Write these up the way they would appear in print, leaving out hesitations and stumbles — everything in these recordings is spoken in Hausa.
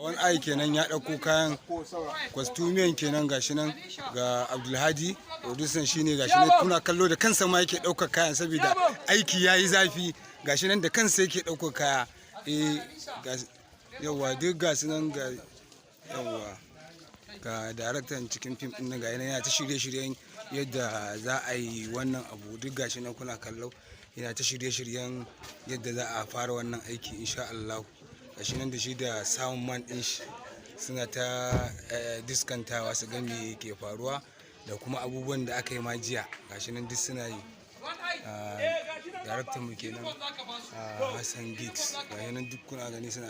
Wani ai kenan ya ɗauko kayan kwastumiyan kenan. Gashi nan ga Abdulhadi producer, shine gashi nan kuna kallo, da kansa ma yake ɗaukar kayan saboda aiki ya yi zafi. Gashi nan da kansa yake ɗaukar kaya. Eh, yawwa, duk gasu nan. Ga yawwa, ga daraktan cikin fim ɗin nan, ga yana ta shirye-shiryen yadda za a yi wannan abu. Duk gashi nan kuna kallo, yana ta shirye-shiryen yadda za a fara wannan aiki insha Allah. Gashi nan da shi da sound man ɗin shi suna ta diskantawa su ga me ke faruwa da kuma abubuwan da aka yi ma jiya. Gashi nan duk suna yi. Daraktan mu kenan, Hassan Giggs. Gashi nan duk kuna gani, suna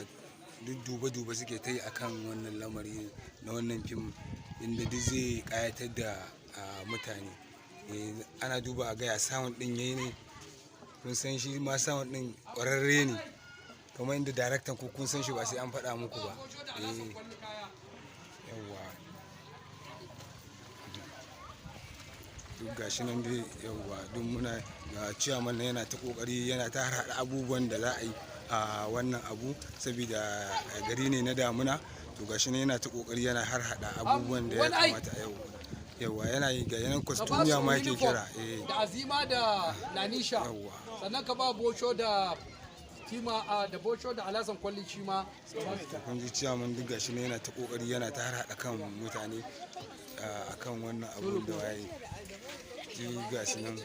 duk dube-dube suke ta yi akan wannan lamari na wannan fim, inda duk zai kayatar da mutane. Ana duba a gaya sound din yayi ne. Kun san shi ma sound din ƙwararre ne kamar inda daraktan ku kun san shi, ba sai an faɗa muku ba. Eh, yawwa, duk gashi nan dai. Yawwa, duk muna ga ciyaman nan yana ta kokari, yana ta harhaɗa abubuwan da za a yi a wannan abu, saboda gari ne na damuna. To, gashi nan yana ta kokari, yana harhaɗa abubuwan da ya kamata. Yau yawa yana yi, ga yanan kwastumiya ma yake kira. Eh. Da Azima da Lanisha. Yawwa. Sannan ka ba Bosho da Tima, da Bosho da Alasan Kwalli shi ma. Kun ji ciyaman, duk gashi nan yana ta kokari, yana ta harhaɗa kan mutane akan wannan abun da waye. Duk gashi nan,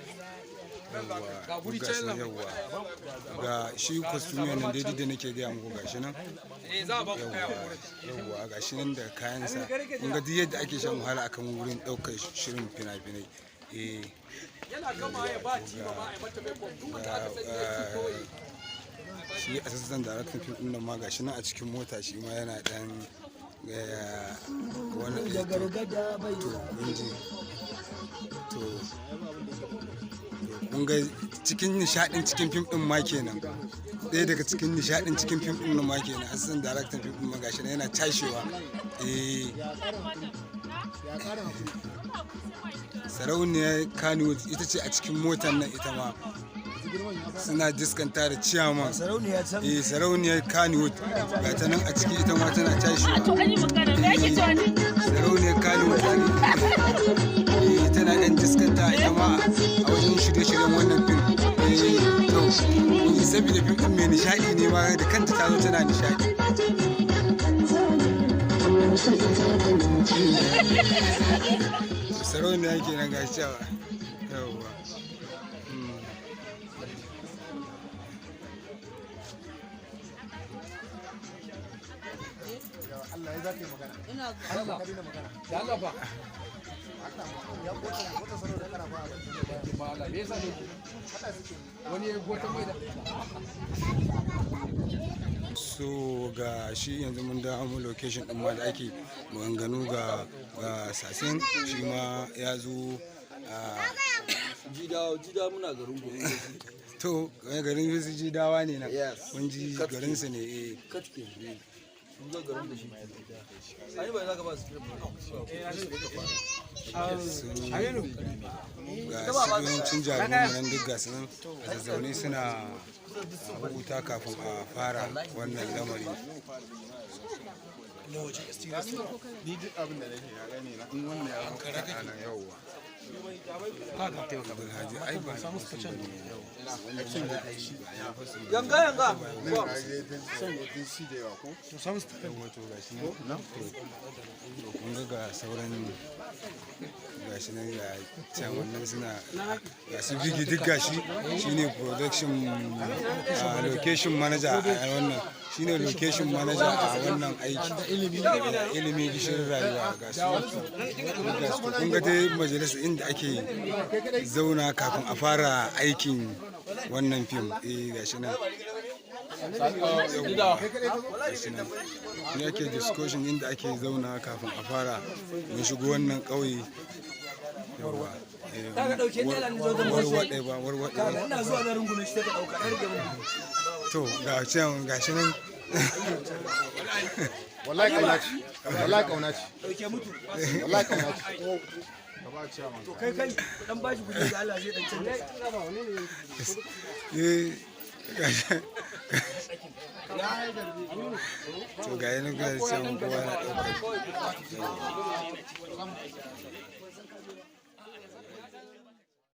yawwa, duk gashi nan. Yawwa, ga shi kwastumiyan nan daidai da nake gaya muku, gashi nan. Yawwa, yawwa, gashi nan da kayansa. Kun ga duk yadda ake shan wahala akan wurin ɗaukar shirin fina-finai. Eh. Yana gama ya ba Tima ma a mata makeup, duk wanda aka sani ya ci kawai. Shi assistant director fim ɗin nan ma gashi nan a cikin mota, shi ma yana dan wani. To, kun ji. To, kun ga cikin nishadin cikin fim din ma kenan, ɗaya daga cikin nishadin cikin fim din ma kenan, assistant director fim din ma gashi nan yana cashewa. Eh, sarauniyar Kannywood ita ce a cikin motar nan, ita ma suna diskanta da ciyaman. Eh, sarauniyar Kannywood ga ta nan a ciki, ita ma tana cashewa. To, an yi magana, me ake cewa ne? Sarauniyar Kannywood, eh, tana ɗan diskanta ita ma a wajen shirye-shiryen wannan fim. Eh, to, saboda fim ɗin mai nishaɗi ne ma, da kanta ta zo tana nishaɗi. Sarauniya kenan, ga cewa yawwa. Allah da Allah ba ba Allah, me yasa ne wani ya gota mai da So ga shi yanzu mun dawo mu location din ma da ake maganganu. Ga sasin shi ma ya zo a Jidawa, Jidawa, muna garin gobe. To, garin su Jidawa ne nan. Yes. Kun ji, garin su ne, eh. Katke mun zo garin da shi. Ai ba za ka ba script ba. Ga su yawancin jaruman nan duk ga su nan a zazzaune, suna rubuta kafin a fara wannan lamari. Ni duk abin da nake ka gane na in wannan ya zo nan, yauwa. Abdulhaji ai ba Yanga yanga. Nan ka ga tun shi da yawa ko. Yawwa, to gashi nan. To, kun ga sauran, gashi nan, ga can wannan suna, ga su Bigi duk gashi. Shine production location manager a wannan, shine location manager a wannan aiki. Ilimi gishirin rayuwa. Ga su duk ga su. Kun ga dai majalisa inda ake zauna kafin a fara aikin wannan fim. Eh, gashi nan. Yawwa, gashi nan ne ake discussion, inda ake zauna kafin a fara. Mun shigo wannan ƙauye. Yawwa, warwaɗe ba warwaɗe ba. Ina zuwa na rungume shi, ta dauka ɗan rage mun. To, ga can, gashi nan. Wallahi kauna ce, wallahi kauna ce. Dauke mutu. Wallahi kauna ce ka ba ciyaman. To, kai kai dan bashi kudi da Allah zai dan canza. Eh, gashi. To ga yana ga cewa kowa na ɗaukar.